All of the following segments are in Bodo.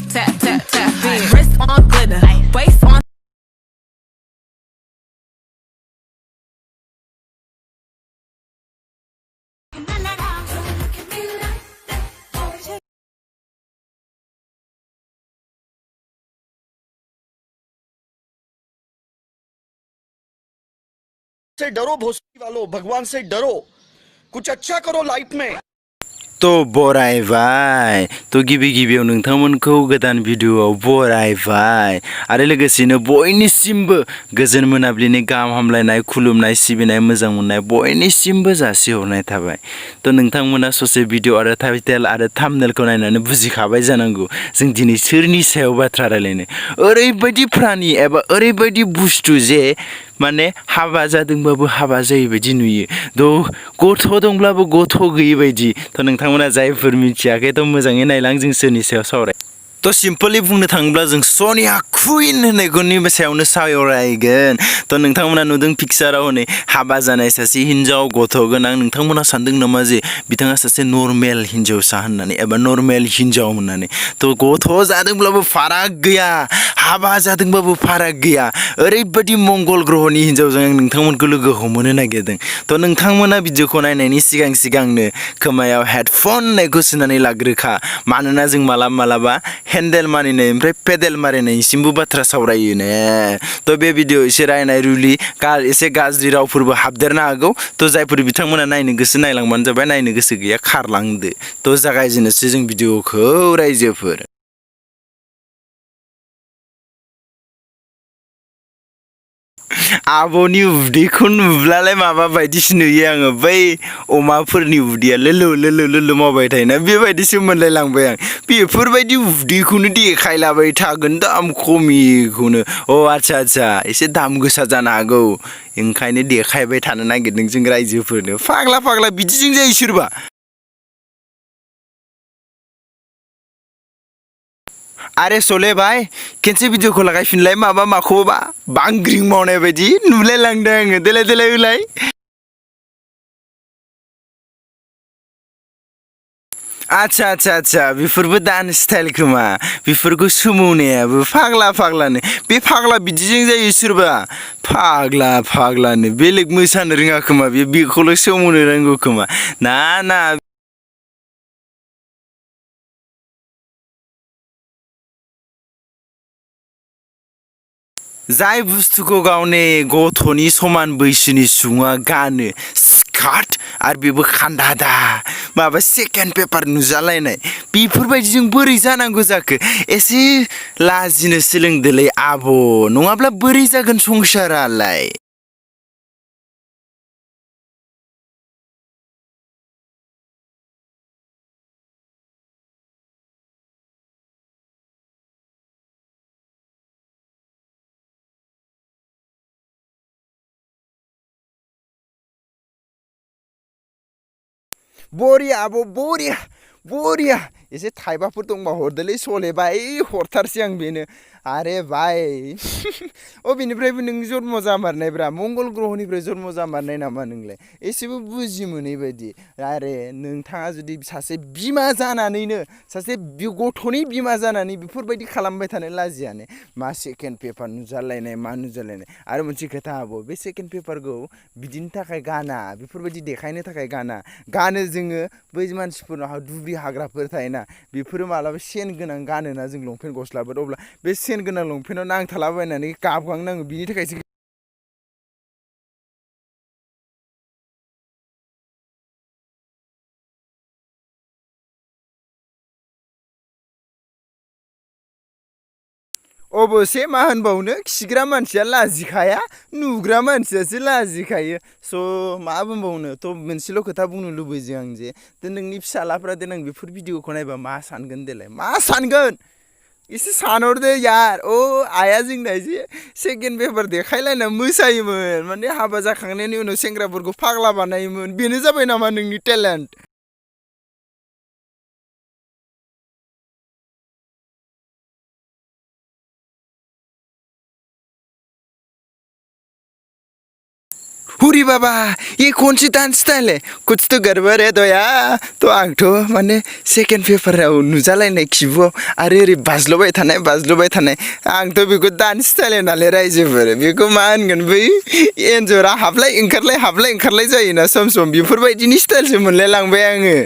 tap, tap, tap in. Wrist on glitter, waist on. से डरो भोसड़ी वालों, भगवान से डरो, कुछ अच्छा करो लाइफ में। तो बरायबाय तो गिबियाव नोंथांमोनखौ गोदान भिडिअआव बरायबाय आरो लोगोसेनो बयनिसिमबो गोजोन मोनाबिलिनि गाहाम हामलायनाय खुलुमनाय सिबिनाय मोजां मोननाय बयनिसिमबो जासिहरनाय थाबाय। तो नोंथांमोना ससे भिडिअ आरो टाइटेल आरो थाम्बनेलखौ नायनानै बुजिखाबाय जानांगौ जों दिनै सोरनि सायाव बाथ्रा रायलायनो। ओरैबायदि प्राणी एबा ओरैबायदि बुस्थु जे माने हाबा जादोंबाबो हाबा जायै बायदि नुयो गथ' दंब्लाबो गथ' गैयै बायदि। तो नोंथांमोना जायफोर मिथियाखै तो मोजाङै नायलां जों सोरनि सायाव सावराय। तो सिम्पली बुंनो थाङोब्ला जों सनिया कुइन होननायखौनि सायावनो सावरायगोन। तो नोंथांमोना नुदों पिक्चाराव हनै हाबा जानाय सासे हिन्जाव गथ' गोनां। नोंथांमोना सानदों नामा जे बिथाङा सासे नर्मेल हिन्जावसा होननानै एबा नर्मेल हिन्जाव होननानै। तो गथ' जादोंब्लाबो फाराग गैया, हाबा जादोंबाबो फाराग गैया। ओरैबायदि मंगल ग्रहनि हिन्जावजों आं नोंथांमोनखौ लोगो हमहोनो नागिरदों। तो नोंथांमोना भिडिअखौ नायनायनि सिगांनो खोमायाव हेडफन होननायखौ सोनानै लाग्रोखा, मानोना जों मालाबा हेन्डेल मारिनायनिफ्राय पेडेल मारिनायसिमबो बाथ्रा सावरायो ने। तो बे भिडिअ एसे रायनाय रुलि एसे गाज्रि रावफोरबो हाबदेरनो हागौ। तो जायफोर बिथांमोना नायनो गोसो नायलांबानो जाबाय, नायनो गोसो गैया खारलांदो। तो जागायजेननोसै जों भिडिअखौ रायजोफोर। आब'नि उदैखौ नुब्लालाय माबा बायदिसो नुयो आङो, बै अमाफोरनि उदैया लोलो मावबाय थायोना बेबायदिसो मोनलाय लांबाय आं। बेफोरबायदि उदैखौनो देखायलाबाय थागोन दाम खमिखौनो। अ आच्छा एसे दाम गोसा जानो हागौ, ओंखायनो देखायबाय थानो नागिरदों जों रायजोफोरनो। फाग्ला बिदिजों जायो सोरबा। आरे सले भाई खेनसे भिडिअखौ लागायफिनलाय माखौबा बांग्रिं मावनाय बायदि नुलाय लांदों आङो। देलाय होलाय। आच्छा बेफोरबो डान्स स्टाइल खोमा, बेफोरखौ सोमोनायाबो फाग्लानो। बे फाग्ला बिदिजों जायो सोरबा। फाग्लानो बेलेग मोसानो रोङा खोमा, बेखौल' सोमोनो रोंगौ खोमा। ना जाय बुस्थुखौ गावनि गथ'नि समान बैसोनि सुबुङा गानो स्कार्ट आरो बेबो खान्दादा माबा सेकेन्ड पेपार नुजालायनाय, बेफोरबायदिजों बोरै जानांगौ जाखो? एसे लाजिनो सोलोंदोलै आब', नङाब्ला बोरै जागोन संसारालाय? बरिया आब' बरिया एसे थाइबाफोर दंबा हरदोलै सले भाई, हरथारसै आं बेनो। आरे भाई अबेनिफ्रायबो नों जन्म जामारनायब्रा, मंगल ग्रहनिफ्राय जन्म जामारनाय नामा नोंलाय? एसेबो बुजि मोनै बायदि। आरे नोंथाङा जुदि सासे बिमा जानानैनो, सासे गथ'नि बिमा जानानै बेफोरबायदि खालामबाय थानो लाजिया ने? मा सेकेन्ड पेपार नुजालायनाय मा नुजालायनाय। आरो मोनसे खोथा आब', बे सेकेन्ड पेपारखौ बिदिनि थाखाय गाना, बेफोरबायदि देखायनो थाखाय गानो जोङो बै मानसिफोरनाव दुब्रि हाग्राफोर थायोना, बेफोरो मालाबा सेन गोनां गानोना जों लंपेन्ट गस्लाफोर, अब्ला बे सेन गोनां लंपेन्टाव नांथालाबायनानै गाबगांनाङो, बिनि थाखायसो। अबसे मा होनबावनो, खिग्रा मानसिया लाजिखाया, नुग्रा मानसियासो लाजिखायो। स' मा बुंबावनो। थ' मोनसेल' खोथा बुंनो लुबैयो आं जे नोंनि फिसालाफ्रा देनां बेफोर भिडिअखौ नायबा मा सानगोन देलाय, मा सानगोन? एसे सानहरदो यार। आइया जोंना एसे सेकेन्ड पेपार देखायलायना मोसायोमोन, माने हाबा जाखांनायनि उनाव सेंग्राफोरखौ फाग्ला बानायोमोन, बेनो जाबाय नामा नोंनि टेलेन्ट? हुरी बाबा ये कौन सी डांस स्टाइल है कुछ तो गड़बड़ है दया तो आंथ' माने सेकेन्ड पेपाराव नुजालायनाय खिबुआव आरो ओरै बाज्ल'बाय थानाय आंथ' बेखौ डान्स स्टाइल होनालै रायजोफोर बेखौ मा होनगोन बै एन्जरा हाबलाय ओंखारलाय जायोना सम सम बेफोरबायदिनि स्टाइलसो मोनलाय लांबाय आङो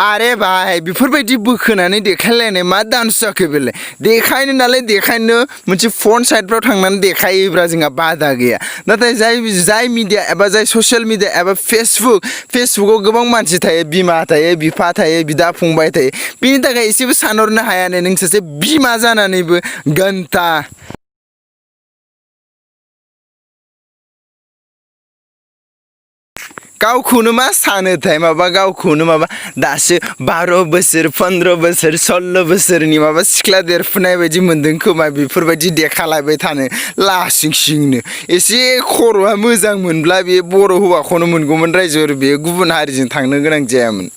आरे भाई बेफोरबायदि बोखोनानै देखायलायनाय मा डान्स जाखो बेलाय देखायनो नालाय देखायनो मोनसे फन साइडफ्राव थांनानै देखायोब्रा जोंहा बादा गैया नाथाय जाय मिडिया एबा जाय ससियेल मिडिया एबा फेसबुकाव गोबां मानसि थायो बिमा थायो बिफा थायो बिदा फंबाय थायो बिनि थाखाय एसेबो सानहरनो हायानो नों सासे बिमा जानानैबो घन्टा गावखौनो मा सानोथाय गावखौनो दासो 12 बोसोर 15 बोसोर 16 बोसोरनि सिख्ला देरफुनाय बायदि मोनदों खोमा बेफोरबायदि देखालायबाय थानो लासिंसिंनो एसे खर'आ मोजां मोनब्ला बे बर' हौवाखौनो मोनगौमोन रायजोआव बे गुबुन हारिजों थांनो गोनां जायामोन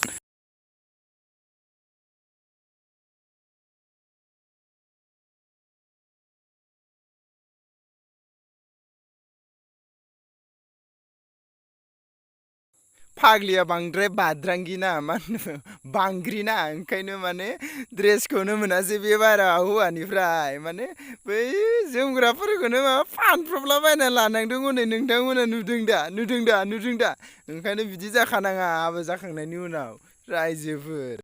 फाग्लिया बांद्राय बाद्रांगिना मा होनो बांग्रिना ओंखायनो माने ड्रेसखौनो मोनासै बे बाराव हौवानिफ्राय माने बै जोमग्राफोरखौनो फानफ्रबलाबायना लानांदों हनै नोंथांमोना नुदों दा ओंखायनो बिदि जाखानाङा हाबा जाखांनायनि उनाव रायजोफोर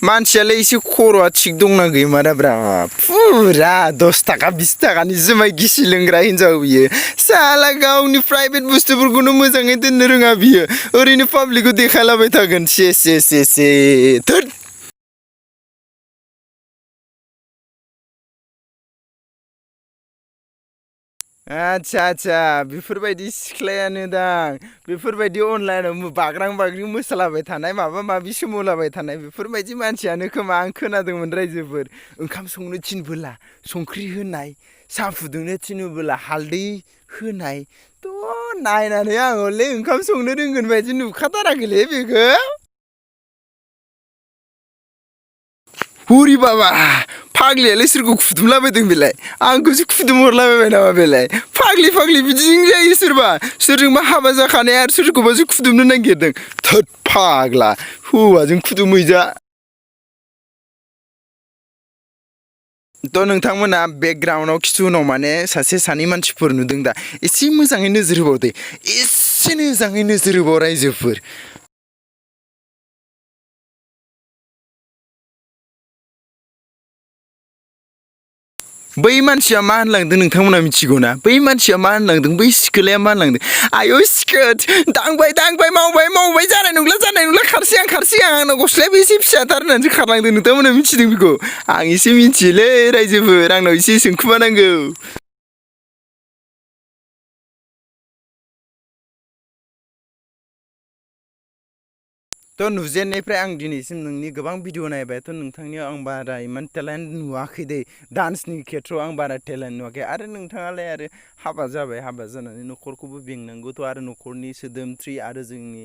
मानसियालाय एसे खर'आ थिग दंना गैमाराब्रा फुरा 10 थाखा 20 थाखानि जुमाय गिसि लोंग्रा हिनजाव बियो साला गावनि प्राइभेट बुस्थुफोरखौनो मोजाङै दोननो रोङा बियो ओरैनो पाब्लिकखौ देखायलाबाय थागोन से थोद आच्छा बेफोरबायदि सिख्लायानो दां बेफोरबायदि अनलाइनाव बाग्रां मोसालाबाय थानाय माबा सोमावलाबाय थानाय बेफोरबायदि मानसियानो खोमा आं खोनादोंमोन रायजोफोर ओंखाम संनो थिनबोला संख्रि होनाय साहा फुदुंनो थिनोबोला हालदै होनाय थ' नायनानै आं हले ओंखाम संनो रोंगोन बायदि नुखाथाराखैलै बेखौ हुरी बाबा फाग्लियालाय सोरखौ खुदुमलाबायदों बेलाय आंखौसो खुदुमहरलाबायबाय नामा बेलाय फाग्लि बिदिजों जायो सोरजोंबा हाबा जाखानाय आरो सोरखौबासो खुदुमनो नागिरदों थोद फाग्ला हौवाजों खुदुमहैजा थ' नोंथांमोना बेकग्राउन्डआव खिथु उनाव माने सासे सानै मानसिफोर नुदों दा एसे मोजाङै नोजोर होबाव दे एसे मोजाङै नोजोर होबाव रायजोफोर बै मानसिया मा होनलांदों नोंथांमोना मिथिगौना बै मानसिया मा होनलांदों बै सिखोलाया मा होनलांदों आयौ सिखोद दांबाय मावबाय जानाय नंला खारसै आं आंनाव गस्लायाबो एसे फिसाथार होननानैसो खारलांदों नोंथांमोना मिथिदों बेखौ आं एसे मिथियोलै रायजोफोर आंनाव एसे सोंखुमा नांगौ थ' नुजेननायनिफ्राय आं दिनैसिम नोंनि गोबां भिडिअ नायबाय थ' नोंथांनियाव आं बारा इमान टेलेन्ट नुवाखै दै डान्सनि खेथ्रआव आं बारा टेलेन्ट नुवाखै आरो नोंथाङालाय आरो हाबा जानानै न'खरखौबो बेंनांगौथ' आरो न'खरनि सोद्रोमथि आरो जोंनि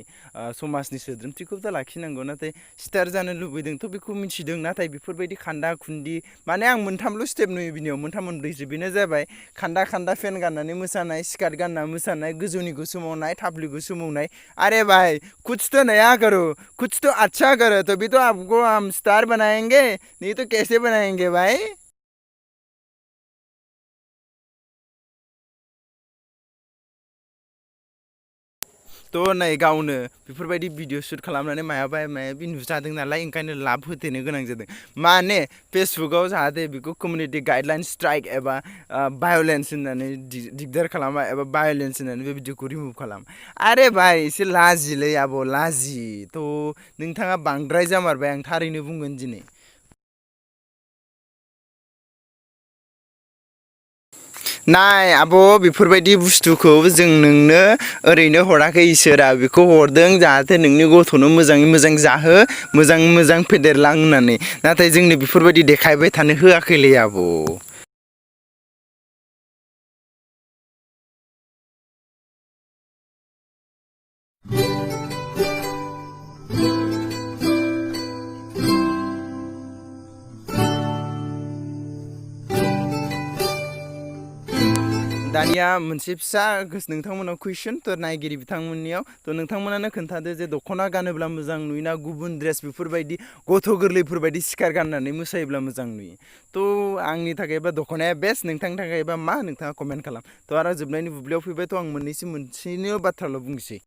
समाजनि सोद्रोमथिखौथ' लाखिनांगौ नाथाय स्टार जानो लुबैदोंथ' बेखौ मिथिदों नाथाय बेफोरबायदि खान्दा खुन्दि माने आं मोनथामल' स्टेप नुयो बिनियाव मोनथाम मोनब्रैसो बेनो जाबाय खान्दा फेन गाननानै मोसानाय स्कार्ट गानना मोसानाय गोजौनिखौ सोमावनाय थाफ्लिखौ सोमावनाय आरे भाई कुछ तो नया करो कुछ तो अच्छा करो तभी तो आपको हम स्टार बनाएंगे नहीं तो कैसे बनाएंगे भाई थ' नै गावनो बेफोरबायदि भिडिअ शुट खालामनानै मायाबा नुजादों नालाय ओंखायनो लाब होथेनो गोनां जादों माने फेसबुकाव जाहाथे बेखौ कमिउनिटि गाइडलाइन स्ट्राइक एबा भायलेन्स होननानै दिगदार खालामा एबा भायलेन्स होननानै बे भिडिअखौ रिमुभ खालाम आरे भाई एसे लाजिलै आब' लाजि थ' नोंथाङा बांद्राय जामारबाय आं थारैनो बुंगोन दिनै नाय आब' बेफोरबायदि बुस्थुखौ जों नोंनो ओरैनो हराखै इसोरा बेखौ हरदों जाहाथे नोंनि गथ'नो मोजाङै मोजां जाहो मोजां फेदेरलां होननानै नाथाय जोंनो बेफोरबायदि देखायबाय थानो होआखैलै आब' दानिया मोनसे फिसा नोंथांमोनाव कुइसन थ' नायगिरि बिथांमोननियाव थ' नोंथांमोनानो खोन्थादो जे दख'ना गानोब्ला मोजां नुयोना गुबुन ड्रेस बेफोरबायदि गथ' गोरलैफोरबायदि सिखार गाननानै मोसायोब्ला मोजां नुयो थ' आंनि थाखायबा दख'नाया बेस्ट नोंथांनि थाखायबा मा नोंथाङा कमेन्ट खालाम थ' आरो जोबनायनि बुब्लियाव फैबाय थ' आं मोनसेल' बाथ्राल' बुंसै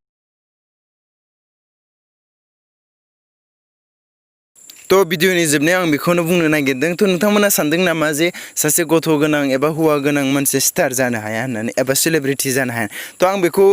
थ' भिडिअनि जोबनायाव आं बेखौनो बुंनो नागिरदों थ' नोंथांमोना सानदों नामा जे सासे गथ' गोनां एबा हौवा गोनां मानसि स्टार जानो हाया होननानै एबा सेलिब्रिटि जानो हाया थ' आं बेखौ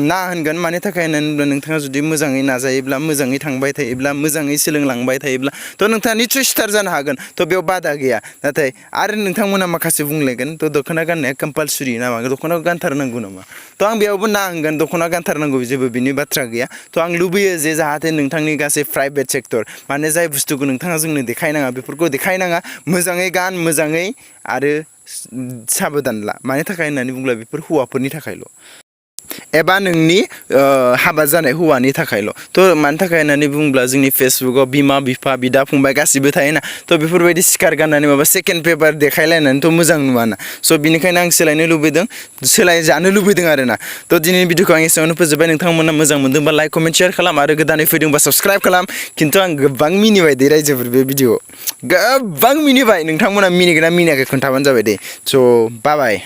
ना होनगोन मानि थाखाय होननानै बुङोब्ला नोंथाङा जुदि मोजाङै नाजायोब्ला मोजाङै थांबाय थायोब्ला मोजाङै सोलोंलांबाय थायोब्ला थ' नोंथाङा निस्सय स्टार जानो हागोन थ' बेयाव बादा गैया नाथाय आरो नोंथांमोना माखासे बुंलायगोन थ' दख'ना गाननाया कम्पालसरि नामा दख'ना गानथारनांगौ नामा थ' आं बेयावबो ना होनगोन दख'ना गानथारनांगौ जेबो बिनि बाथ्रा गैया थ' आं लुबैयो जे जाहाथे नोंथांनि गासै प्राइभेट सेक्टर माने जाय बुस्थुखौ नोंथाङा जोंनो देखायनाङा बेफोरखौ देखायनाङा मोजाङै गान मोजाङै आरो साबधान ला मानि थाखाय होननानै बुङोब्ला बेफोर हौवाफोरनि थाखायल' एबा नोंनि हाबा जानाय हौवानि थाखायल' थ' मानि थाखाय होननानै बुङोब्ला जोंनि फेसबुकाव बिमा बिफा बिदा फंबाय गासिबो थायोना थ' बेफोरबायदि सिखार गाननानै माबा सेकेन्ड पेपार देखायलायनानैथ' मोजां नुवाना स' बिनिखायनो आं सोलायनो लुबैदों सोलायजानो लुबैदों आरोना थ' दिनैनि भिडिअखौ आं एसेयावनो फोजोबबाय नोंथांमोना मोजां मोनदोंबा लाइक कमेन्ट शेयार खालाम आरो गोदानै फैदोंबा साबस्क्राइब खालाम खिन्थु आं गोबां मिनिबाय दे रायजोफोर बे भिडिअ गोबां मिनिबाय नोंथांमोना मिनिगोना मिनियाखै खोन्थाबानो जाबाय दे स' बाय